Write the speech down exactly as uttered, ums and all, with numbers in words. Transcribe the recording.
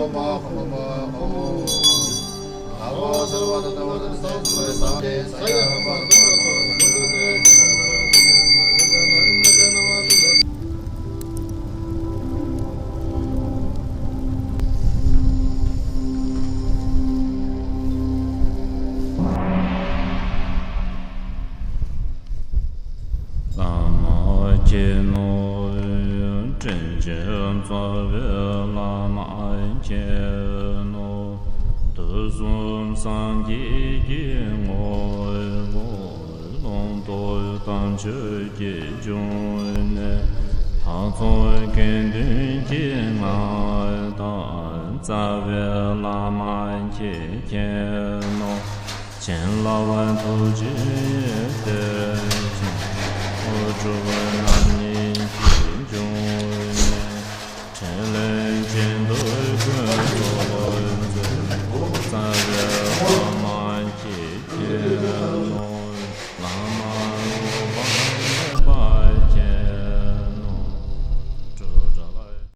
བླ་མ་མཁྱེན་ནོ། དྲིན་ཅན་རྩ་བའི་བླ་མ་མཁྱེན་ནོ། དུས་གསུམ་སངས་རྒྱས་ཀྱི་ངོ་བོ། ལུང་རྟོགས་དམ་ཆོས་ཀྱི་འབྱུང་གནས། ལྷ་ཚོགས་དགེ་འདུན་གྱི་མངའ་བདག་རྩ་བའི་བླ་མ་མཁྱེན་ནོ། བྱིན་རླབས་ཐུགས་རྗེའི་གཏེར་ཆེན། འགྲོ་བའི་